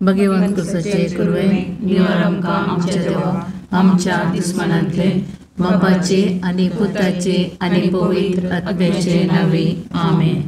भगवंत कुसाचे कुरवे निवार आमकां आमच्या देवा आमच्या दुस्मनांतले बापाचे आनी पुताचे आनी पवित्र आत्म्याचे नांवे आमेन.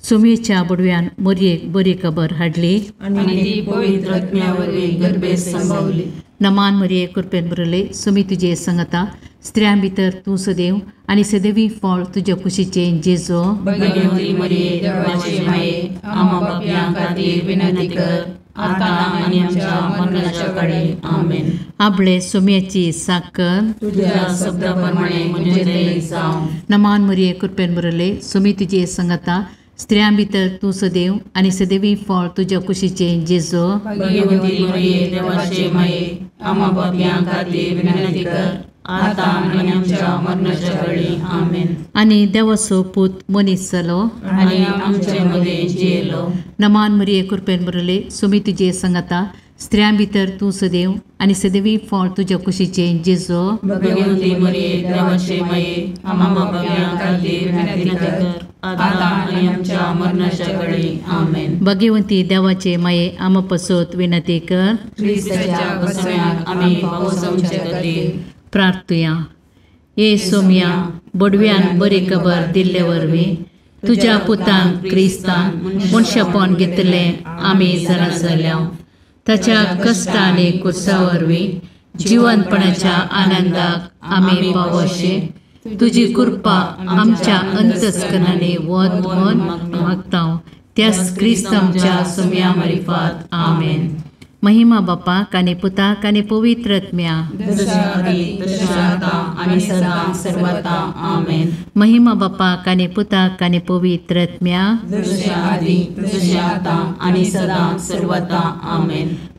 सुमेच्या बुडव्यान मोरयेक बरी खबर हाडली आनी ती पवित्र आत्म्या वरवीं गर्भेत संभवली. नमान मरिये कृपेन भरले सुमी तुजे संगता स्त्रियां भितर तूं सदैव आनी सदैवी फळ तुज्या कुशीचें जेजो. भगवती मरिये देवाचे माये आम्हा पापयां खातीर विनंती कर आतां आनी आमच्या मरणाच्या काळी आमेन. आपले सुम्याची साकर तुझ्या शब्दा प्रमाणे म्हजें तें जावं. नमान मरिये कृपेन भरले सुमी तुजे संगता स्त्रियां भितर तूं सदैव आनी सदैवी फळ तुज्या कुशीचें जेजो. भगवती मरिये देवाचे माये आम्हा पापयां खातीर विनंती कर आतां आनी आमच्या मरणाच्या काळी आमेन. आनी देवाचो पूत मनीस जालो आनी आमचे मदें जियेलो. नमान मरिये कृपेन भरले सुमी तुजे संगता स्त्रियां भितर तूं सदैव आनी सदैवी फळ तुज्या कुशीचें जेजो. भगवती मरिये देवाचे माये आम्हा पापयां खातीर विनंती कर आतां आनी आमच्या मरणाच्या काळी आमेन. भगवंती देवाचे माये आम्हा पसत विनंती कर. क्रिस्ताच्या बसण्याक आमी पावसाचे खातीर प्रार्थुया. ये सोम्या बडव्यान बरी खबर दिल्ले वरवीं तुज्या पुतान क्रिस्तान मनशापण घेतलें आमी जाणा जाल्या. ताच्या कश्ट आनी कुर्सा वरवीं जिवनपणाच्या आनंदाक आमी पावोशे तुजी कृपा आमच्या अंतस्करणांनी वत म्हूण मागता त्याच क्रिस्त आमच्या सोम्या मारिफात आमेन. महिमा बापाक आनी पुताक आनी पवित्र आत्म्या. महिमा बापाक आनी पुताक आनी पवित्र आत्म्या.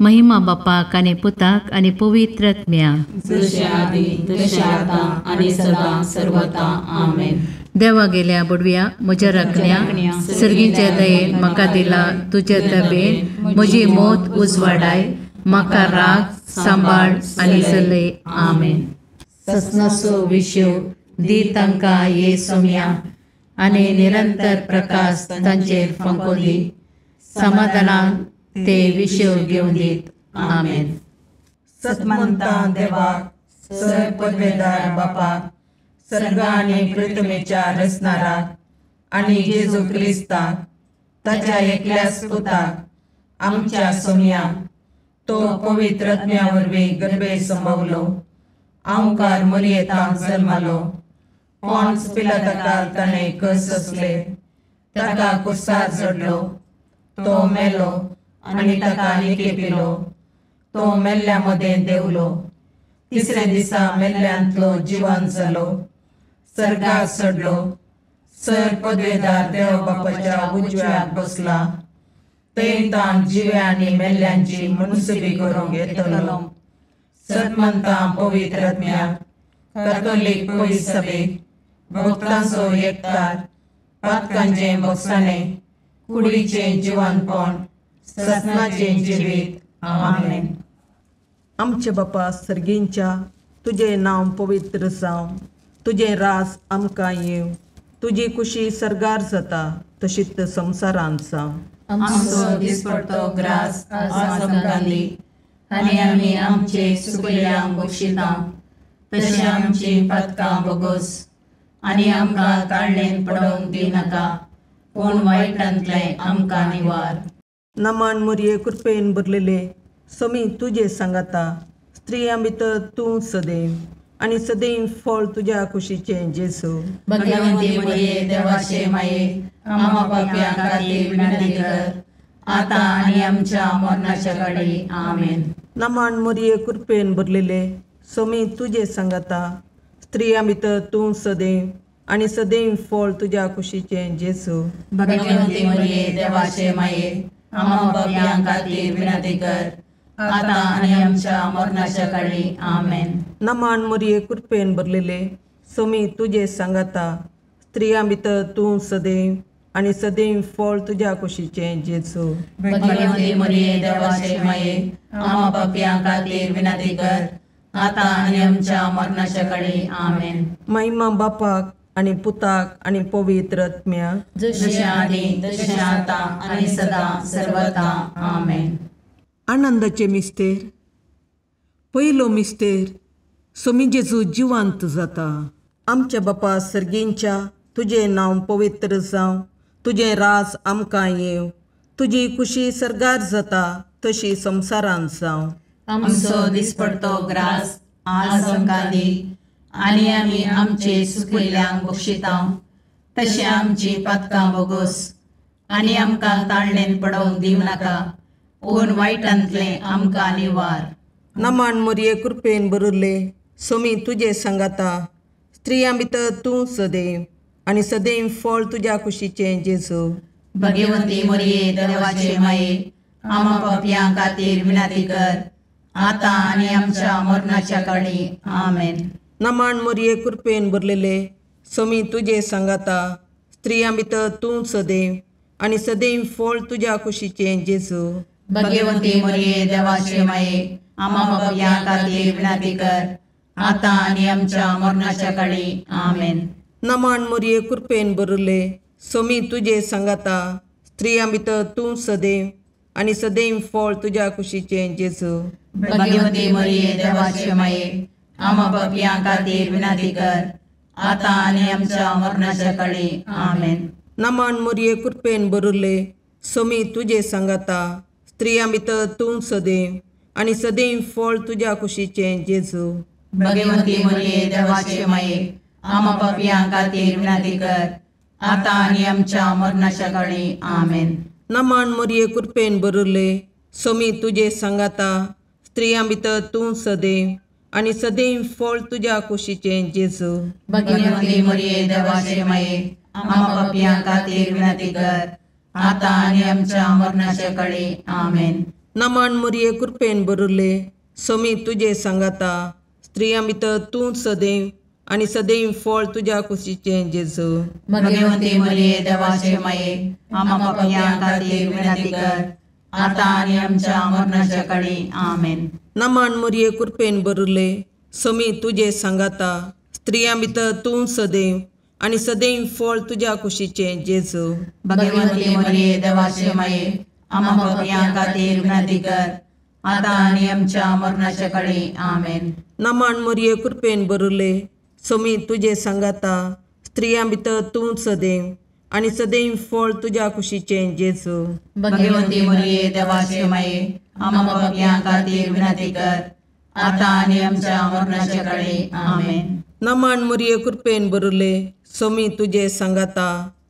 महिमा बापाक आनी पुताक आनी पवित्र आत्म्या. देवा गेल्या बुडव्या म्हज्या राखण्या सर्गीच्या दयेन म्हाका दिला तुज्या तबेन म्हजी मौत उजवाडाय म्हाका राग सांबाळ आनी चलय आमेन. ससनाचो विशेव दी तांकां ये सोम्या आनी निरंतर प्रकाश तांचेर फांको दी समाधानान ते विशेव घेवन दीत आमेन. सतमंता देवाक सर पदवेदार बापाक सर्ग आनी पृथ्वीच्या रचणाराक आनी जेजू क्रिस्ताक ताच्या एकल्याच पुताक आमच्या सोम्याक तो पवित्र आत्म्या वरवीं गर्भे संभवलो आंवकार मरियेतांत जल्मालो पॉन्स पिलाताकाल ताणें कस सोंसले ताका कुर्सार चडलो तो मेलो आनी ताका निकेपिलो तो मेल्ल्या मदें देंवलो तिसऱ्या दिसा मेल्ल्यांतलो जिवन जालो सर्गार चडलो सर पदवेदार देव बापाच्या उजव्याक बसला थंय ताण जिव्या आनी मेल्ल्यांची मुनसुबी करूंक येतलो. सतमंता पवित्र आत्म्याक कॅथोलीक पवित्र सभेक भक्तांचो एकतार पातकांचें भोगसाणें कुडीचें जिवनपण ससनाचें जिवीत आमेन. आमचे बापा सर्गींच्या तुजें नांव पवित्र जावं तुजें राज आमकां येवं तुजी कुशी सर्गार जाता तशीच संवसारांत जावं. आमचो दिसपडतो ग्रास आज आमकां दी आनी आमी आमचे चुकलेल्यांक बक्षिता तशें आमची पातकां भोगोस आनी आमकां ताळणेन पडोवंक दिनाका पूण वायटांतलें आमकां निवार. नमान मुरये कृपेन भरलेले समी तुजे सांगाता स्त्रियां भितर तूं सदैव आनी सदैव फळ तुज्या कुशीचें जेजू. भगवंती मरिये देवाचे माये आम्हा पापयां खातीर विनंती कर आतां आनी आमच्या मरणाच्या काळी आमेन. नमान मरिये कृपेन भरलेले समी तुजे सांगाता स्त्रियां भितर तूं सदैव आनी सदैव फळ तुज्या कुशीचें जेजू. भगवंती मरिये देवाचे माये आम्हा पापयां खातीर विनंती कर आतां आनी आमच्या मरणाच्या काळी आमेन. नमान मरिये कृपेन भरलेले समी तुजे सांगाता स्त्रियां भितर तूं सदैव आनी सदैव फळ तुज्या कुशीचें जेजू. भगवंती मरिये देवाचे माये आम्हा पापयां खातीर विनंती कर आतां आनी आमच्या मरणाच्या काळी आमेन. महिमा बापाक आनी पुताक आनी पवित्र आत्म्याक जशें आदी तशें आतां आनी सदां सर्वता आमेन. आनंदाचे मिस्तेर. पयलो मिस्तेर, सोमी जेजू जिवंत जाता. आमच्या बापा सर्गींच्या, तुजें नांव पवित्र जावं, तुजें राज आमकां येवं, तुजी खुशी सर्गार जाता तशी संवसारांत जावं. आमचो दिसपडतो ग्रास आज आमकां दी, आनी आमी आमचे सुकिल्ल्यांक बक्षिता तशें आमची पातकां बोगोस, आनी आमकां ताळणेन पडोवंक दिवं नाका, पूण वायटांतलें आमकां निवार. नमान मोरये कृपेन भरिल्ले, सोमी तुजे सांगाता, स्त्रियां भितर तूं सदैव आनी सदैव फळ तुज्या कुशीचें जेजू. भगवंती मोरये देवाचे माये, आमा पापयां खातीर विनंती कर, आतां आनी आमच्या मरणाच्या काळी. आमेन. नमान मोरये कृपेन भरलेले, सोमी तुजे सांगाता, स्त्रियां भितर तूं सदैव आनी सदैव फळ तुज्या कुशीचें जेजू. भगवंती मोरये देवाचे माये, आमा पापयां खातीर विनंती कर, आतां आनी आमच्या मरणाच्या काळी. आमेन. नमान मोरये कृपेन भरिल्ले, सोमी तुजे सांगाता, स्त्रियां भितर तूं सदैव आनी सदैव फळ तुज्या कुशीचें जेजू. भगवंती मोरये देवाचे माये, आमा पापयां खातीर विनंती कर, आतां आनी आमच्या मरणाच्या काळी. आमेन. नमान मोरये कृपेन भरिल्ले, सोमी तुजे सांगाता, स्त्रियां भितर तूं सदैव आनी सदैव फळ तुज्या कुशीचें जेजू. भगवंती मोरये देवाचे माये, आमा पापयां खातीर विनंती कर, आतां आनी आमच्या मरणाच्या काळी. आमेन. नमान मोरये कृपेन भरिल्ले, सोमी तुजे सांगाता, स्त्रियां भितर तूं सदैव आनी सदैव फळ तुज्या कुशीचें जेजू. भगवंती मोरये देवाचे माये, आमा पापयां खातीर विनंती कर, आतां आनी आमच्या मरणाच्या काळी. आमेन. नमान मोरये कृपेन भरिल्ले, सोमी तुजे सांगाता, स्त्रियां भितर तूं सदैव आनी सदैव फळ तुज्या कुशीचें जेजू. भगवंती मोरये देवाचे माये, आमा पापयां खातीर विनंती कर, आतां आनी आमच्या मरणाच्या काळी. आमेन. नमान मोरये कृपेन भरिल्ले, सोमी तुजे सांगाता, स्त्रियां भितर तूं सदैव आनी सदैव फळ तुज्या कुशीचें जेजू. भगवंती मोरये देवाचे माये, आमा पापयां खातीर विनंती कर, आतां आनी आमच्या मरणाच्या काळी. आमेन. नमान मोरये कृपेन भरिल्ले, सोमी तुजे सांगाता, स्त्रियां भितर तूं सदैव आनी सदैव फळ तुज्या कुशीचें जेजू. भगवंती मोरये देवाचे माये, आमा पापयां खातीर विनंती कर, आतां आनी आमच्या मरणाच्या काळी. आमेन. नमान मोरये कृपेन भरिल्ले, सोमी तुजे सांगाता,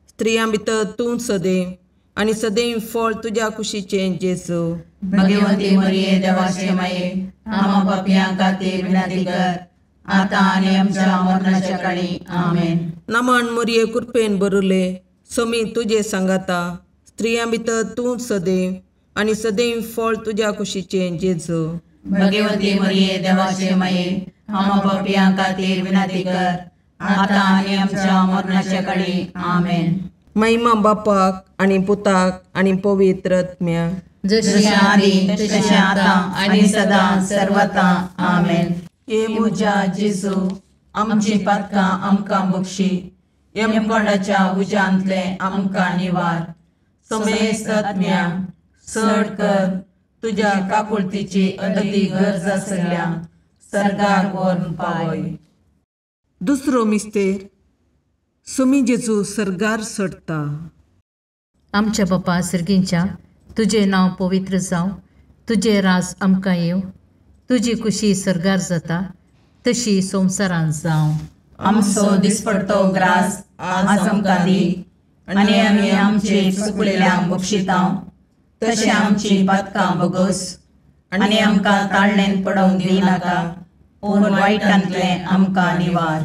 स्त्रियां भितर तूं सदैव आनी सदैव फळ तुज्या कुशीचें जेजू. भगवंती मोरये देवाचे माये, आमा पापयां खातीर विनंती कर, आतां आनी आमच्या मरणाच्या काळी. आमेन. नमान मोरये कृपेन भरिल्ले, सोमी तुजे सांगाता, स्त्रियां भितर तूं सदैव आनी सदैव फळ तुज्या कुशीचें जेजू. भगवंती मोरये देवाचे माये, आमा पापयां खातीर विनंती कर, आतां आनी आमच्या मरणाच्या काळी. आमेन. महिमा बापाक आनी पुताक आनी पवित्र आत्म्याक, जशें आदी तशें आतां आनी सदां सर्वता. आमेन. हे म्हज्या जेजू, आमची पातकां आमकां बक्षी, यमकोंडाच्या उज्यांतलें आमकां निवार, समेस्त आत्म्या चड कर तुज्या काकुळतीची अदी गरज आसल्या सर्गाक व्हरून पावय. दुसरो मिस्तेर, सोमी जेजू सर्गार चडटा. आमच्या बापा सर्गींच्या, तुजें नांव पवित्र जावं, तुजें राज आमकां येवं, तुजी खुशी सर्गार जाता तशी संवसारांत जावं. आमचो दिसपडतो ग्रास आज आमकां दी, आनी आमी आमचे चुकलेल्यांक बक्षिता तशें आमची पातकां बोगोस, आनी आमकां ताळणेन पडोवंक दिवं नाका, पूण वायटांतलें आमकां निवार.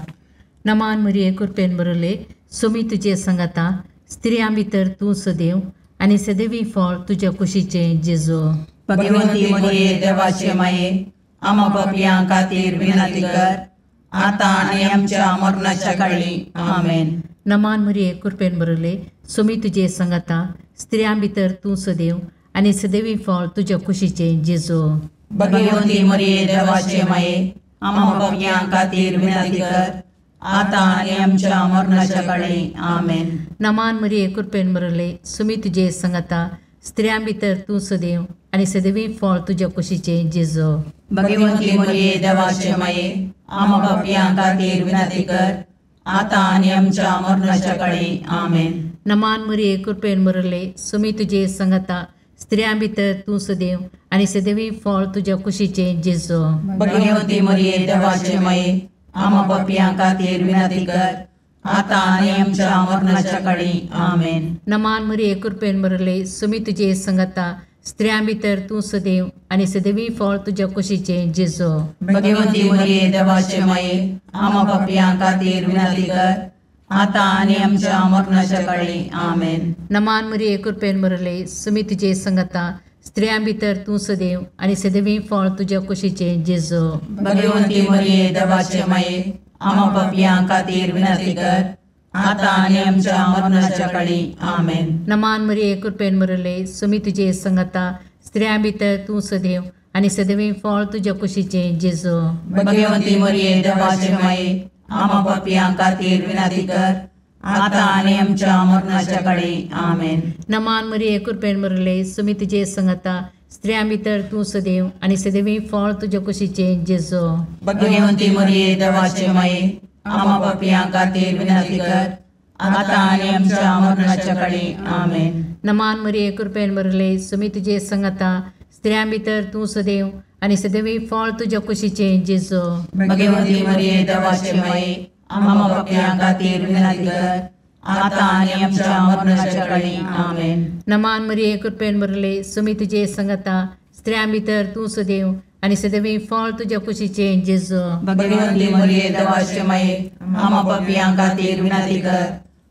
नमान मरिये कृपेन भरिल्ले, सोमी तुजे सांगाता, स्त्रियां भितर तूं सदैव आनी सदैवी फळ तुज्या कुशीचें जेजू. भगवंती मोरये देवाचे माये, आमा पापयां खातीर विनंती कर, आतां आनी आमच्या मरणाच्या काळी. आमेन. नमान मरिये कृपेन भरिल्ले, सोमी तुजे सांगाता, स्त्रियां भितर तूं सदैव आनी सदैवी फळ तुज्या कुशीचें जेजू. भगवंती मोरये देवाचे माये, आमा पापयां खातीर विनंती कर, आतां आनी आमच्या मरणाच्या काळी. आमेन. नमान मरिये कृपेन भरिल्ले, सोमी तुजे सांगाता, स्त्रियां भितर तूं सदैव आनी सदैवी फळ तुज्या कुशीचें जेजू. भगवंती मरिये देवाचे माये, आमा पापयां खातीर विनंती कर, आतां आनी आमच्या मरणाच्या काळी. आमेन. नमान मरिये, कृपेन भरले, सुमी तुजे संगता, स्त्रियां भितर तूं सदैव आनी सदैवी फळ तुज्या कुशीचें जेजू. भगवंती मरिये देवाचे माये, आमा पापयां खातीर विनंती कर, आतां आनी आमच्या मरणाच्या काळी. आमेन. नमान मरिये, कृपेन भरले, सुमी तुजे संगता, स्त्रियां भितर तूं सदैव आनी सदैवी फळ तुज्या कुशीचें जेजू. भगवंती मरिये देवाचे माये, आमा पापयां खातीर विनंती कर, आतां आनी आमच्या मरणाच्या काळी. आमेन. नमान मरिये, कृपेन भरले, सुमी तुजे संगता, स्त्रियां भितर तूं सदैव आनी सदैवी फळ तुज्या कुशीचें जेजू. भगवंती मरिये देवाचे माये, आमा पापयां खातीर विनंती कर, आतां आनी आमच्या मरणाच्या काळी. आमेन. नमान मरिये, कृपेन भरले, सुमी तुजे संगता, स्त्रियां भितर तूं सदैव आनी सदैवी फळ तुज्या कुशीचें जेजू. भगवंती मरिये देवाचे माये, आमा पापयां खातीर विनंती कर, आतां आनी आमच्या मरणाच्या काळी. आमेन. नमान मरिये, कृपेन भरले, सुमी तुजे संगता, स्त्रियां भितर तूं सदैव आनी सदैवी फळ तुज्या कुशीचें जेजू. भगवंती मरिये देवाचे माये, आमा पापयां खातीर विनंती कर, आतां आनी आमच्या मरणाच्या काळी. आमेन. नमान मरिये, कृपेन भरले, सुमी तुजे संगता, स्त्रियां भितर तूं सदैव आनी सदैवी फळ तुज्या कुशीचें जेजू. भगवंती मरिये देवाचे माये, आमा पापयां खातीर विनंती कर, आतां आनी आमच्या मरणाच्या काळी. आमेन. नमान मरिये, कृपेन भरले, सुमी तुजे संगता, स्त्रियां भितर तूं सदैव आनी सदैवी फळ तुज्या कुशीचें जेजू. भगवंती मरिये देवाचे माये, आमा पापयां खातीर विनंती कर,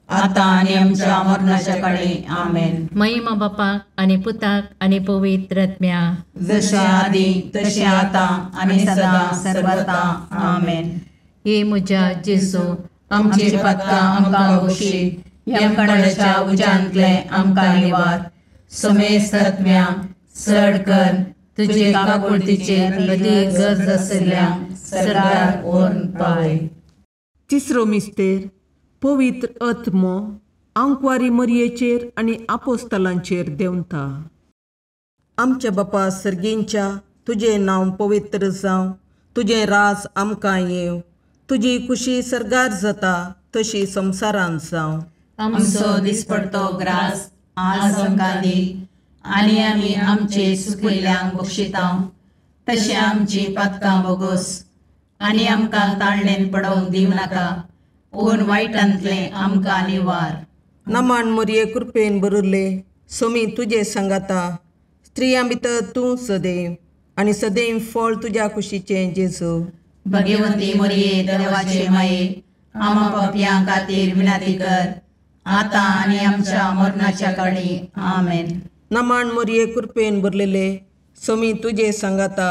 आतां आनी आमच्या मरणाच्या काळी. आमेन. महिमा बापाक आनी पुताक आनी पवित्र आत्म्या, जशें आदी तशें आतां आनी सदां सर्वता. आमेन. हे म्हज्या जेजू, आमची पातकां आमकां बक्षी, यमकंडाच्या उज्यांतलें आमकां निवार, समेस्त आत्म्या चड कर तुजे काकुळतीचेर अदीक गरज आशिल्ल्या सरकार व्हरून पावय. तिसरो मिस्तेर, पवित्र आत्मो आंकवारी मरियेचेर आनी आपोस्तलांचेर देंवता. आमच्या बापा सर्गींच्या, तुजें नांव पवित्र जावं, तुजें राज आमकां येवं, तुजी खुशी सर्गार जाता तशी संवसारांत जावं. आमचो दिसपडतो ग्रास आज आमकां दी, आनी आमी आमचे सुकिल्ल्यांक बक्षिता तशें आमची पातकां बोगोस, आनी आमकां ताळणेन पडोवंक दिवं नाका, पूण वायटांतलें आमकां निवार. नमान मरिये, कृपेन भरिल्ले, सोमी तुजे सांगाता, स्त्रियां भितर तूं सदैव आनी सदैव फळ तुज्या कुशीचें जेजू. भगवंती मरिये देवाचे माये, आमा पापयां खातीर विनंती कर, आतां आनी आमच्या मरणाच्या काळी. आमेन. नमान मरिये, कृपेन भरलेले, सोमी तुजे सांगाता,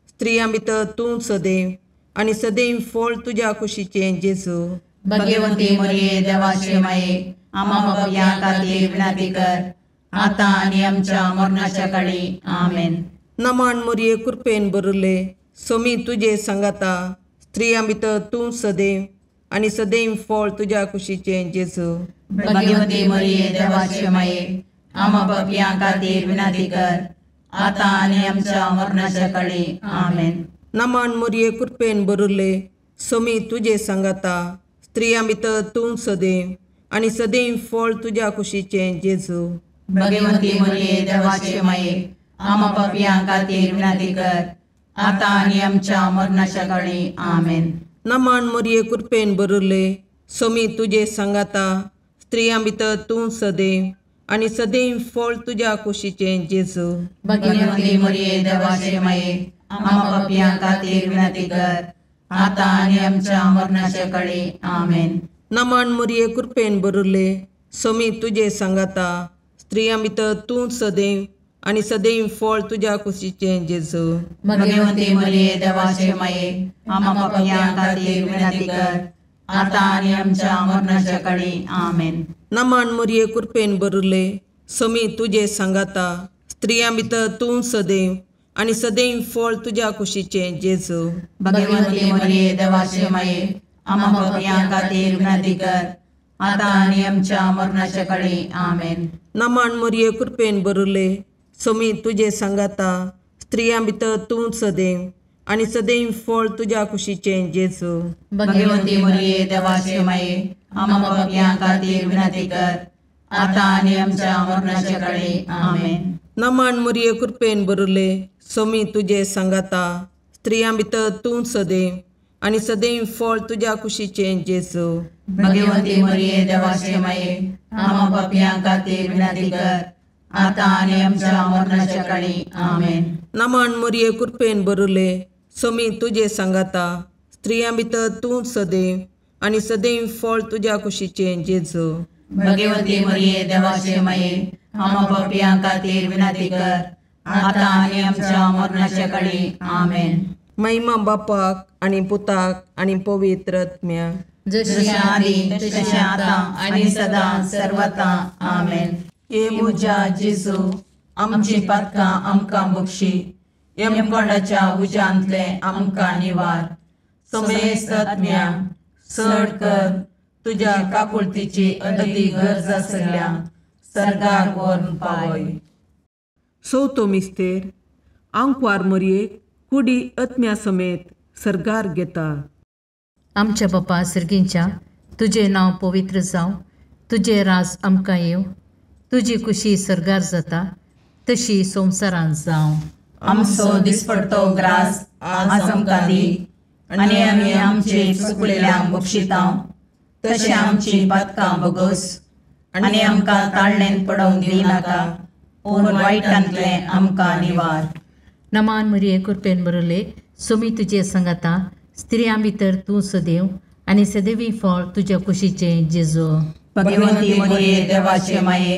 स्त्रियां भितर तूं सदैव आनी सदैव फळ तुज्या कुशीचें जेजू. भगवंती मरिये देवाचे माये, आमा पापयां खातीर विनंती कर, आतां आनी आमच्या मरणाच्या काळी. आमेन. नमान मरिये, कृपेन भरिल्ले, सोमी तुजे सांगाता, स्त्रियां भितर तूं सदैव आनी सदैव फळ तुज्या कुशीचें जेजू. भगवंती मरिये देवाचे माये, आमा पापयां खातीर विनंती कर, आतां आनी आमच्या मरणाच्या काळी. आमेन. नमान मरिये, कृपेन भरिल्ले, सोमी तुजे सांगाता, स्त्रियां भितर तूं सदैव आनी सदैव फळ तुज्या कुशीचें जेजू. भगवंती मरिये देवाचे माये, आमा पापयां खातीर विनंती कर, आतां आनी आमच्या मरणाच्या काळी. आमेन. नमान मरिये, कृपेन भरिल्ले, सोमी तुजे सांगाता, स्त्रियां भितर तूं सदैव आनी सदैव फळ तुज्या कुशीचें जेजू. भगवंती मरिये देवाचे माये, आमा पापयां खातीर विनंती कर, आतां आनी आमच्या मरणाच्या काळी. आमेन. नमान मरिये, कृपेन भरिल्ले, सोमी तुजे सांगाता, स्त्रियां भितर तूं सदैव आनी सदैव फळ तुज्या कुशीचें जेजू. भगवंती मरिये देवाचे माये, आमा पापयां खातीर विनंती कर, आतां आनी आमच्या मरणाच्या काळी. आमेन. नमान मरिये, कृपेन भरिल्ले, सोमी तुजे सांगाता, स्त्रियां भितर तूं सदैव आनी सदैव फळ तुज्या कुशीचें जेजू. भगवंती मरिये देवाचे माये, आमा पापयां खातीर विनंती कर, आतां आनी आमच्या मरणाच्या काळी. आमेन. नमान मरिये, कृपेन भरिल्ले, सोमी तुजे सांगाता, स्त्रियां भितर तूं सदैव आनी सदैव फळ तुज्या कुशीचें जेजू। भगवती मरिये देवाचे माये, आम्हा पापयां खातीर विनंती कर, आतां आनी आमच्या मरणाच्या काळी। आमेन। नमन मरिये, कृपेन भरले, सोमी तुजे सांगाता, स्त्रियां भितर तूं सदैव आनी सदैव फळ तुज्या कुशीचें जेजू। भगवती मरिये देवाचे माये, आम्हा पापयां खातीर विनंती कर, आतां आनी आमच्या मरणाच्या काळी। आमेन। नमन मरिये, कृपेन भरले, सोमी तुजे सांगाता, स्त्रियां भितर तूं सदैव आनी सदैव फळ तुज्या कुशीचें जेजू। भगवती मरिये देवाचे माये, आम्हा पापयां खातीर विनंती कर, आतां आनी आमच्या मरणाच्या काळी। आमेन। महिमा बापाक आनी पुताक आनी पवित्र आत्म्याक, जशी आदी तशें आतां आनी सदां सर्वता। आमेन। हे म्हज्या जेजू, आमची पातकां आमकां बक्षी, यमकोंडाच्या उज्यांतले आमकां निवार, समेस्त आत्म्या चड कर तुज्या काकुळतीची अदी गरज आसल्या सर्गार व्हरून पावय। चवथो मिस्तेर आंकवार मरयेक कुडी आत्म्या समेत सर्गार घेता। आमच्या बापा सर्गींच्या, तुजें नांव पवित्र जावं, तुजें राज आमकां येवं, तुजी कुशी सर्गार जाता तशी संवसारांत जावं। आमचो दिसपडतो ग्रास आज आमकां दी, आनी आमी आमचे चुकलेल्यांक बक्षिता तशें आमची पातकां बगस, आनी आमकां ताळणेन पडोवंक दिवनाका, पूण वायटांतलें आमकां निवार। नमान मरिये, कृपेन भरले, सोमी तुजे सांगाता, स्त्रियां भितर तूं सदैव आनी सदैवी फळ तुज्या कुशीचें जेजू। भगवती मरिये देवाचे माये,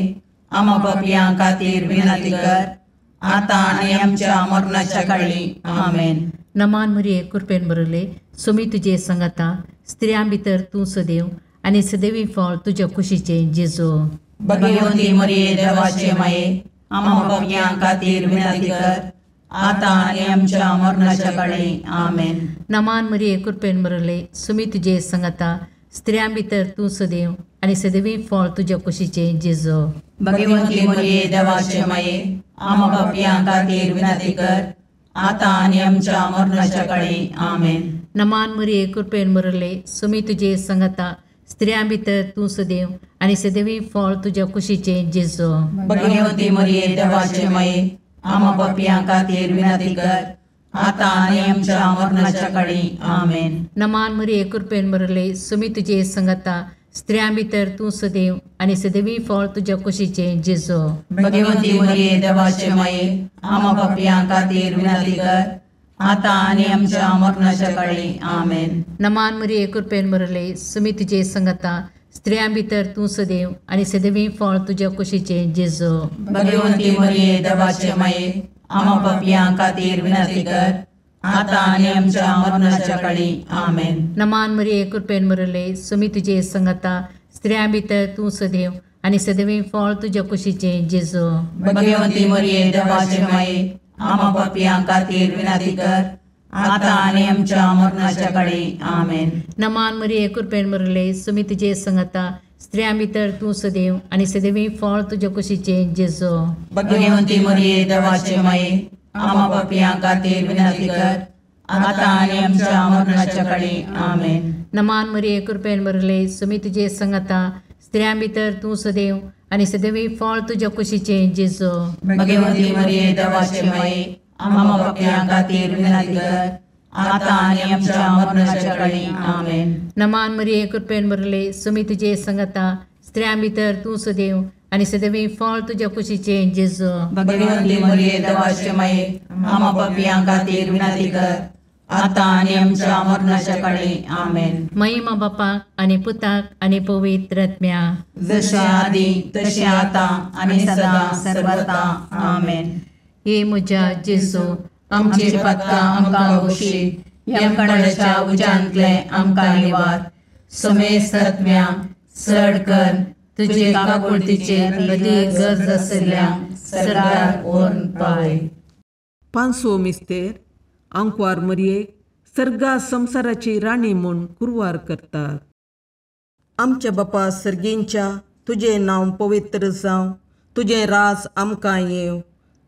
आम्हा पापयां खातीर विनंती कर, आतां आनी आमच्या मरणाच्या काळी। आमेन। नमान मरिये, कृपेन भरले, सोमी तुजे सांगाता, स्त्रियां भितर तूं सदैव आनी सदैवी फळ तुज्या कुशीचें जेजू। भगवती मरिये देवाचे माये, आम्हा पापयां खातीर विनंती कर, आतां आनी आमच्या मरणाच्या काळी। आमेन। नमान मरिये, कृपेन भरले, सोमी तुजे सांगाता, स्त्रियां भितर तूं सदैव आनी सदैवी फळ तुज्या कुशीचें जेजू। भगवती मरिये देवाचे माये, आम्हा पापयां खातीर विनंती कर, आतां आनी आमच्या मरणाच्या काळी। आमेन। नमान मरिये, कृपेन भरले, सोमी तुजे सांगाता, स्त्रियां भितर तूं सदैव आनी सदैवी फळ तुज्या कुशीचें जेजू। भगवती मरिये देवाचे माये, आम्हा पापयां खातीर विनंती कर, आतां आनी आमच्या मरणाच्या काळी। आमेन। नमान मरिये, कृपेन भरले, सोमी तुजे सांगाता, स्त्रियां भितर तूं सदैव आनी सदैवी फळ तुज्या कुशीचें जेजू। भगवती मरिये देवाचे माये, आम्हा पापयां खातीर विनंती कर, आतां आनी आमच्या मरणाच्या काळी। आमेन। नमान मरिये, कृपेन भरले, सोमी तुजे सांगाता, स्त्रियां भितर तूं सदैव आनी सदैवी फळ तुज्या कुशीचें जेजू। भगवती मरिये देवाचे माये, आम्हा पापयां खातीर विनंती कर, आतां आनी आमच्या मरणाच्या काळी। आमेन। नमान मरिये, कृपेन भरले, सोमी तुजे सांगाता, स्त्रियां भितर तूं सदैव आनी सदैवी फळ तुज्या कुशीचें जेजू। भगवती मरिये देवाचे माये, आम्हा पापयां खातीर विनंती कर, आतां आनी आमच्या मरणाच्या काळी। आमेन। नमान मरिये, कृपेन भरले, सोमी तुजे सांगाता, स्त्रियां भितर तूं सदैव आनी सदैवी फळ तुज्या कुशीचें जेजू। भगवती मरिये देवाचे माये, आम्हा पापयां खातीर विनंती कर, आतां आनी आमच्या मरणाच्या काळी। आमेन। नमान मरिये, कृपेन भरले, सोमी तुजे सांगाता, स्त्रियां भितर तूं सदैव आनी सदैवी फळ तुज्या कुशीचें जेजू। भगवती मरिये देवाचे माये, आम्हा पापयां खातीर विनंती कर, आतां आनी आमच्या मरणाच्या काळी। आमेन। नमान मरिये, कृपेन भरले, सोमी तुजे सांगाता, स्त्रियां भितर तूं सदैव आनी सदैवी फळ तुज्या कुशीचें जेजू। भगवती मरिये देवाचे माये, आम्हा पापयां खातीर विनंती कर, आतां आनी आमच्या मरणाच्या काळी। आमेन। महिमा बापाक आनी पुताक आनी पवित्र आत्म्याक, जशें आदी तशें आतां आनी सदां सर्वता। आमेन। हे म्हज्या जेजू, आमची पातकां आमकां बक्षी, यमकंडाच्या उज्यांतले आमकां निवार, समेस्त आत्म्या चड कर तुजे काकुळतीचे अदीक गरज आशिल्ल्या सर्गार व्हरून पावय। पांचवो मिस्तेर आंकवार मरयेक सर्गा संवसाराची राणी म्हूण कुरवार करतात। आमच्या बापा सर्गींच्या, तुजें नांव पवित्र जावं, तुजें राज आमकां येवं,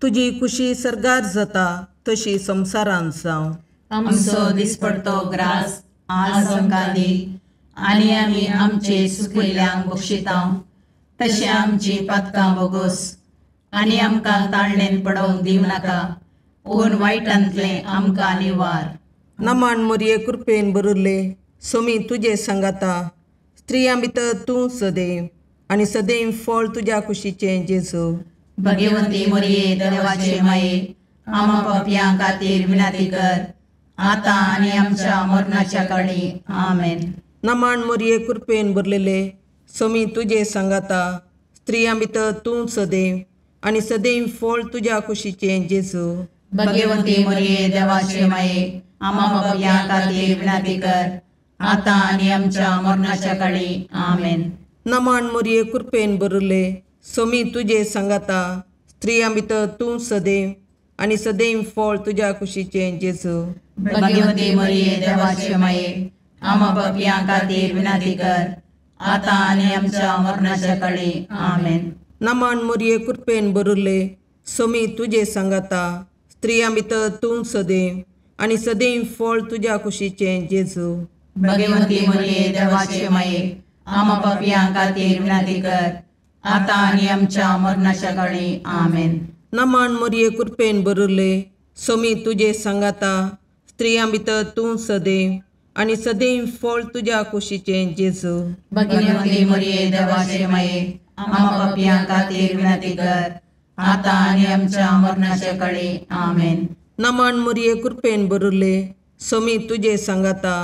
तुजी कुशी सर्गार जाता तशी संवसारांत जावं. आमचो दिसपडतो ग्रास आज आमकां दी आनी आमी आमचे सुकिल्ल्यांक बक्षिता तशें आमची पातकां बोगोस आनी आमकां ताळणेन पडोवंक दिवं नाका पूण वायटांतलें आमकां निवार. नमन मोरये कृपेन भरिल्ले सोमी तुजे सांगाता स्त्रियां भितर तूं सदैव आनी सदैव फळ तुज्या कुशीचें जेजू. भगवंती मोरये देवाचे माये आमा पापयां खातीर विनंती कर आतां आनी आमच्या मरणाच्या काळी. आमेन. नमन मोरये कृपेन भरलेले सोमी तुजे सांगाता स्त्रियां भितर तूं सदैव आनी सदैव फळ तुज्या कुशीचें जेजू. भगवंती मोरये देवाचे माये आमा पापयां खातीर विनंती कर आतां आनी आमच्या मरणाच्या काळी. आमेन. नमन मोरये कृपेन भरिल्ले सोमी तुजे सांगाता स्त्रियां भितर तूं सदैव आनी सदैव फळ तुज्या कुशीचें जेजू. भगवंती मोरये देवाचे माये आमा पापयां खातीर विनंती कर आतां आनी आमच्या मरणाच्या काळी. आमेन. नमन मोरये कृपेन भरिल्ले सोमी तुजे सांगाता स्त्रियां भितर तूं सदैव आनी सदैव फळ तुज्या कुशीचें जेजू. भगवंती मोरये देवाचे माये आमा पापयां खातीर विनंती कर आतां आनी आमच्या मरणाच्या काळी. आमेन. नमन मोरये कृपेन भरिल्ले सोमी तुजे सांगाता स्त्रियां भितर तूं सदैव आनी सदैव फळ तुज्या कुशीचें जेजू. भगवंती मोरये देवाचे माये आमा पापयां खातीर विनंती कर आतां आनी आमच्या मरणाच्या काळी. आमेन. नमन मोरये कृपेन भरिल्ले सोमी तुजे सांगाता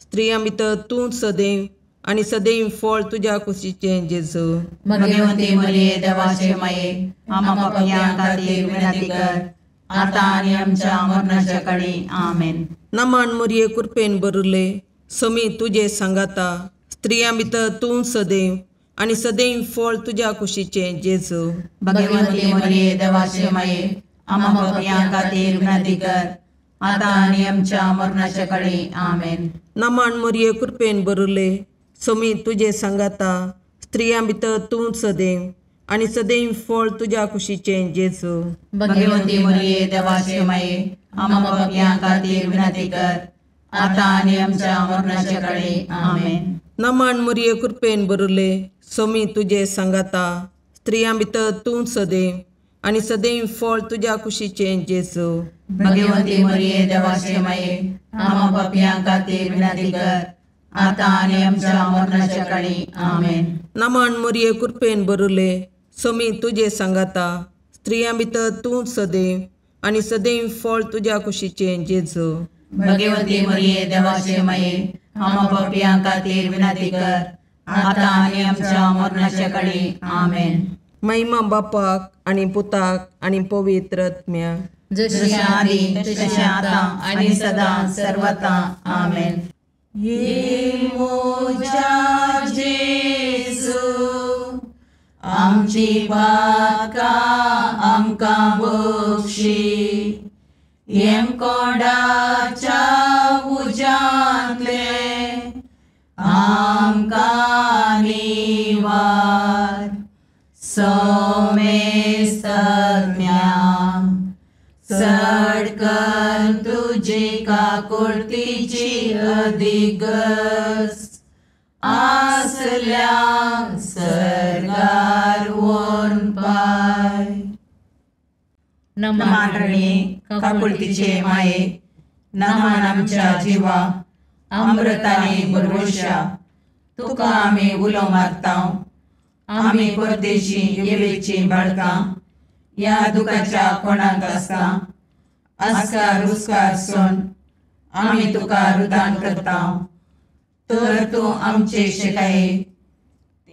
स्त्रियां भितर तूं सदैव आनी सदैव फळ तुज्या कुशीचें जेजू. भगवंती मोरये देवाचे माये आमा पापयां खातीर विनंती कर आतां आनी आमच्या मरणाच्या काळी. आमेन. नमन मोरये कृपेन भरिल्ले सोमी तुजे सांगाता स्त्रियां भितर तूं सदैव आनी सदैव फळ तुज्या कुशीचें जेजू. भगवंती मोरये देवाचे माये आमा पापयां खातीर विनंती कर आतां आनी आमच्या मरणाच्या काळी. आमेन. नमन मोरये कृपेन भरिल्ले सोमी तुजे सांगाता स्त्रियां भितर तूं सदैव आनी सदैव फळ तुज्या कुशीचें जेजू. भगवंती मोरये देवाचे माये आमा पापयां खातीर विनंती कर आतां आनी आमच्या मरणाच्या काळी. आमेन. नमन मोरये कृपेन भरिल्ले सोमी तुजे सांगाता स्त्रियां भितर तूं सदैव आनी सदैव फळ तुज्या कुशीचें जेजू. भगवंती मोरये देवाचे माये आमा पापयां खातीर विनंती कर आतां आनी आमच्या मरणाच्या काळी. आमेन. नमन मोरये कृपेन भरिल्ले सोमी तुजे सांगाता स्त्रियां भितर तूं सदैव आनी सदैव फळ तुज्या कुशीचें जेजू. भगवंती मोरये देवाचे माये आमा पापयां खातीर विनंती कर आतां आनी आमच्या मरणाच्या काळी. आमेन. महिमा बापाक आनी पुताक आनी पवित्र आत्म्याक, जशें आदी तशें आतां आनी सदां सर्वता. आमेन. ये मोजा जेजू आमची पातकां आमकां बक्षी येमकोंडाच्या उज्यांतले आमकां निवार सोमेस्तज्ञा चड कर तुजी काकुळतीची अधिगस आसल्या सर्गार वोन पाय. नमन रणी काकुळतीचे माये नमन आमच्या जिवा अमृताने भरवशा तुका आमी उलो मारता. आमी परदेशी येवेची बाळकां ह्या दुखाच्या कोणाक आसता आस्कार उस्कार सोन आमी तुका रुदान करता. तर तूं आमचे शिकाये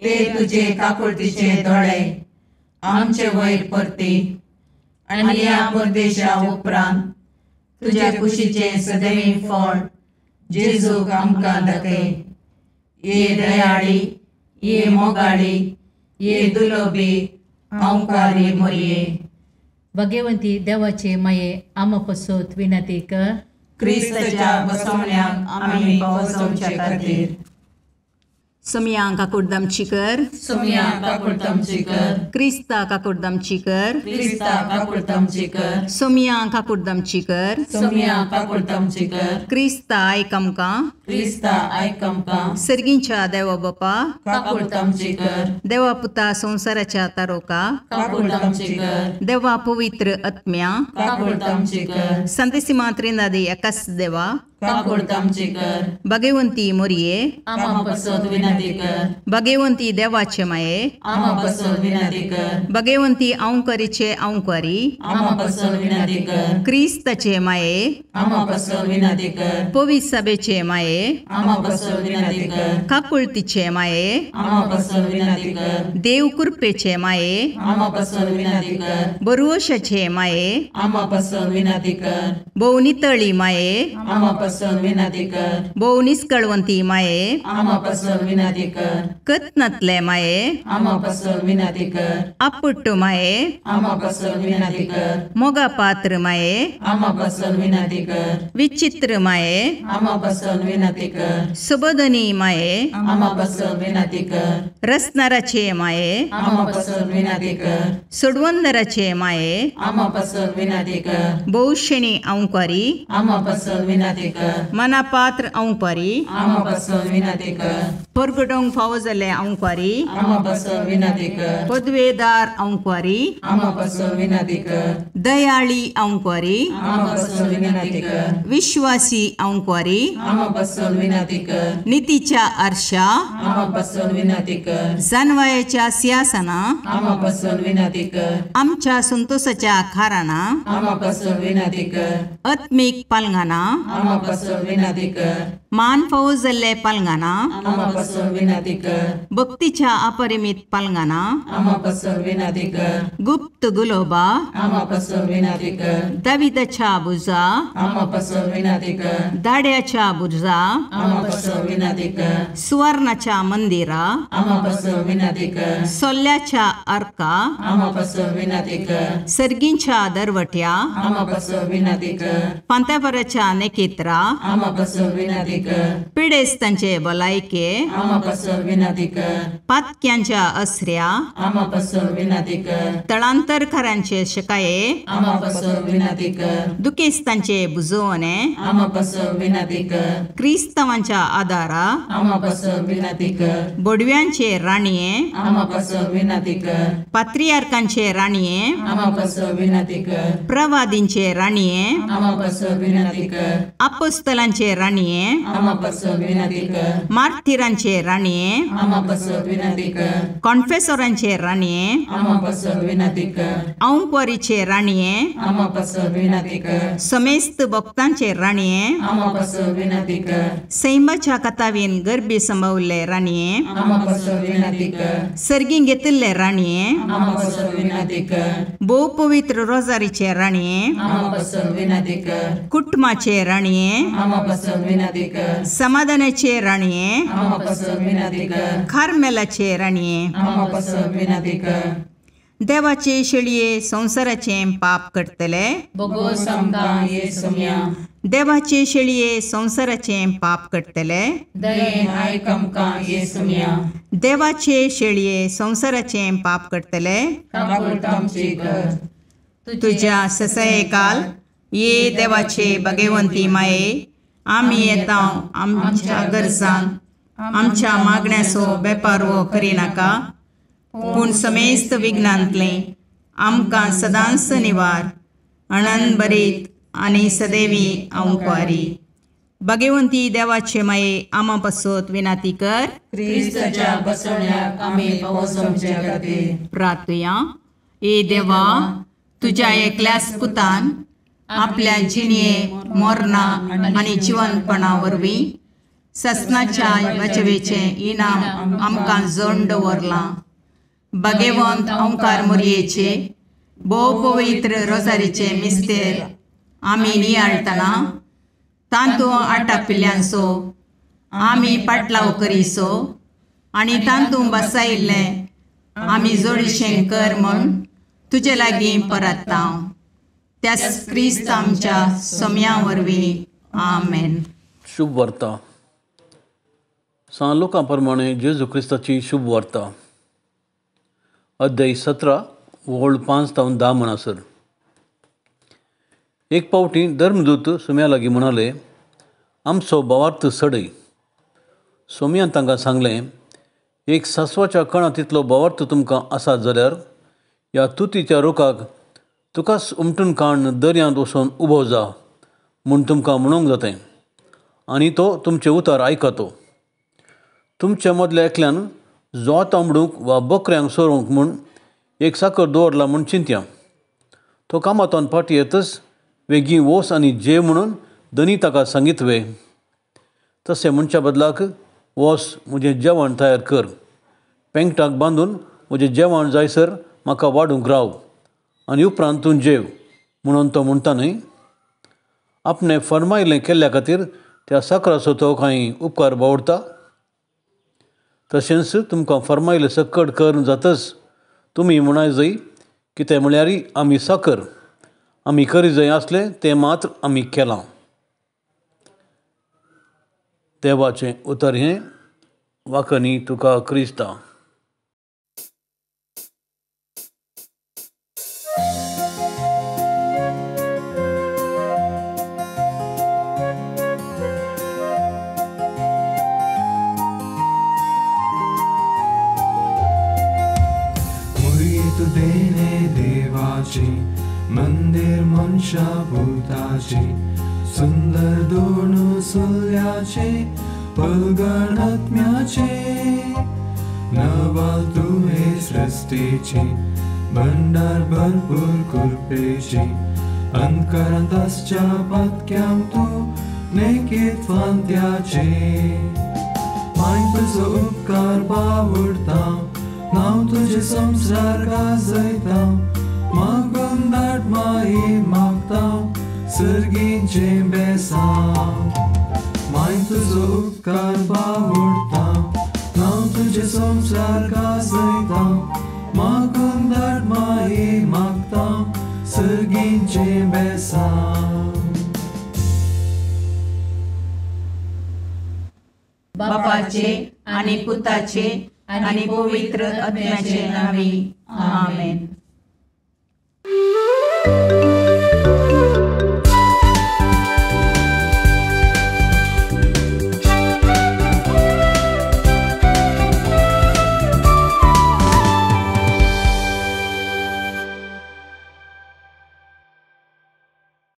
ते तुजे काकुळतीचे दोळे आमचे वयर परती आनी ह्या परदेशा उपरांत तुज्या कुशीचें सदैव फळ जेजूक आमकां दाखय. ये दयाळी ये मोगाळी ये दुलोबी ओंकारी मोरये. भगवंती देवाचे माये आमा पसत विनंती कर क्रिस्ताच्या बसवण्याक आमी पावसोवचे खातीर. सोमया काकुडदामची कर, सोमया काकुडदामची कर, क्रिस्ता काकुडदामची कर, क्रिस्ता काकुडदामची कर, सोमया काकुडदामची कर, सोमया काकुडदामची कर, क्रिस्ता आयक आमकां, क्रिस्ता आयक आमकां, सर्गींच्या देवा बापा काकुडदामची कर, देवा पुता संवसाराच्या तारोका काकुडदामची कर, देवा पवित्र आत्म्या काकुडदामची कर, संतेसिमा त्रिनादी एकाच देवा काकुडदामची कर, भगवंती मोरये आमा पसत विनंती कर, भगवंती देवाचे माये आमा पसत विनंती कर, भगवंती औंकरीचे औंकरी आमा पसत विनंती कर, क्रिस्ताचे माये आमा पसत विनंती कर, पवित्र सभेचे माये आमा पसत विनंती कर, काकुळतीचे माये आमा पसत विनंती कर, देव कृपेचे माये आमा पसत विनंती कर, बरुवशाचे माये आमा पसत विनंती कर, भोवनितळी माये आमा पसत विनंती कर, भोव निस्कळवंती माये आमा पसत विनंती कर, कत्नातले माये आमा पसत विनंती कर, आपुट्ट माये आमा पसत विनंती कर, मोगा पात्र माये आमा पसत विनंती कर, विचित्र माये आमा पसत विनंती कर, सुबोधनी माये आमा पसत विनंती कर, रसनाराचे माये आमा पसत विनंती कर, सोडवंदराचे माये आमा पसत विनंती कर, बहुशेणी औंकारी आमा पसत विनंती कर, मनापात्र औंकारी आमा पसत विनंती कर, परगटोंक फावो जाल्ले औंकारी आमा पसत विनंती कर, पदवेदार औंकारी आमा पसत विनंती कर, दयाळी औंकारी आमा पसत विनंती कर, विश्वासी औंकारी आमा पसत विनंती कर, नितीच्या आरशा आमा पसत विनंती कर, जानवायाच्या सिंहासना आमा पसत विनंती कर, आमच्या संतोषाच्या खाराना आमा पसत विनंती कर, आत्मीक पालंगाना आमा पसत विनंती कर, मान फावो जाल्ले पालंगाना आमा पसत विनंती कर, भक्तीच्या अपरिमित पालंगाना आमा पसत विनंती कर, गुप्त गुलोबा आमा पसत विनंती कर, दाविदाच्या बुजा आमा पसत विनंती कर, दाड्याच्या बुजा आमा पसत विनंती कर, सुवर्णाच्या मंदिरा आमा पसत विनंती कर, सोल्ल्याच्या अर्का आमा पसत विनंती कर, सर्गींच्या दरवट्या आमा पसत विनंती कर, पांत्यापराच्या नेकेत्रा आमा पसत विनंती कर, पिडेस्तांचे भलायके आमा पसत विनंती कर, पातक्यांच्या असऱ्या आमा पसत विनंती कर, तळांतरकारांचे शकाये आमा पसत विनंती कर, दुखेस्तांचे बुजवणे आमा पसत विनंती कर, क्रिस्तावांच्या आदारा आमा पसत विनंती कर, बोडव्यांचे राणये आमा पसत विनंती कर, पात्रियार्कांचे राणये आमा पसत विनंती कर, प्रवादींचे राणये आमा पसत विनंती कर, अपोस्तलांचे राणये आमा पसत विनंती कर, मार्थिरांचे राणये आमा पसत विनंती कर, कॉन्फेसोरांचे राणये आमा पसत विनंती कर, औंकवारीचे राणये आमा पसत विनंती कर, समेस्त भक्तांचे राणये आमा पसत विनंती कर, सैमाच्या कथावीन गर्भी संभवले राणये आमा पसत विनंती कर, सर्गी घेतिल्ले राणये आमा पसत विनंती कर, भोव पवित्र रोजारीचे राणये आमा पसत विनंती कर, कुटुंबाचे राणये आमा पसत विनंती कर, समाधानाचे राणये आमा पसत विनंती कर, कार्मेलाचे राणये आमा पसत विनंती कर, देवाचे शेळये संवसाराचे पाप करतले बोगोस आमकां ये सोम्या, देवाचे शेळये संवसाराचे पाप करतले दयेन आयक आमकां ये सोम्या, देवाचे शेळये संवसाराचे पाप करतले काकुळटामची कर, तुझ्या ससयकाल ये देवाचे भगवंती माये आमी येता आमच्या गरजान आमच्या मागण्याचो बेपारवो करिनाका पूण समेस्त विघ्नांतलें आमकां सदांच निवार अणन बरीत आनी सदैवी आंकवारी भगवंती देवाचे माये आमा पासत विनाती कर क्रिस्ताच्या बसवण्याक आमी पावसाच्या खातीर प्रार्थुया. ए देवा तुझ्या एकल्याच पुतान आपल्या जिणये मोरना आनी जिवनपणा वरवीं ससनाच्या बचवेचें इनाम आमकां जोड दवरलां. भगवंत ओंकार मोरयेचे भोव पवित्र रोजारीचे मिस्तेर आमी नियाळटना तांतू आटापिल्ल्यांचो आमी पाटलाव करीसो आनी तांतू बसायिल्लें आमी जोडीशें कर म्हूण तुजे लागीं परत्ता त्याच क्रिस्त आमच्या सोम्या वरवीं. आमेन. शुभ वार्ता सान लोकां प्रमाणे जेजू क्रिस्ताची शुभ वार्ता, अध्याय 17 वळ 5 तावन 10 म्हणसर. एक पावटी धर्मदूत सोम्या लागीं म्हणाले, आमचो भावार्थ सडय. सोम्यान तांकां सांगलें, एक सासवाच्या कणा तितलो भावार्थ तुमकां आसा जाल्यार ह्या तुतीच्या रुखाक तुकाच उमटून काडून दर्यांत वचून उबो जा म्हूण तुमकां म्हणूंक जातें, आनी तो तुमचें उतर आयकतो. तुमच्या मदल्या एकल्यान जोत आंबडूंक वा बकऱ्यांक सोरोवंक म्हूण एक साकर दवरला म्हूण चिंतया. तो कामांतल्यान फाटीं येतच वेगीं वोस आनी जेव म्हणून धनी ताका सांगीत वे. तशें म्हणच्या बदलाक वोस म्हजें जेवण तयार कर, पेंकटाक बांदून म्हजें जेवण जायसर म्हाका वाडूंक राव आनी उपरांत तूं जेव म्हणून तो म्हणटा न्हय. आपणें फर्मायलें केल्ल्या खातीर त्या साकराचो तो कांय उपकार बावडटा. तशेंच तुमकां फर्मायलें सक्कड करून जातच तुमी म्हणाय जाय, कितें म्हळ्यार आमी साकर, आमी करी जाय आसलें तें मात्र आमी केलां. देवाचें उतर हें. वाखणी तुका क्रिस्ता. मंदिर मनशा भूताचे सुंदर दोन सुल्याचे पलगणात्म्याचे नवाल तुवे सृष्टीचे भंडार भरपूर कृपेचे अंतकरांत आसच्या पातक्यांक तूं नेकीत फांत्याचे. माय तुजो उपकार बावडता, नांव तुजें संवसार गाजयता, मागून धाड माई मागता सर्गीचें बेसांव. माय तुजो उपकार बावडता, नांव तुजें संवसार गाजयता, मागून धाड माई मागता सर्गीचें बेसांव. बापाचे आनी पुताचे आनी पवित्र आत्म्याचे नांवी आमेन.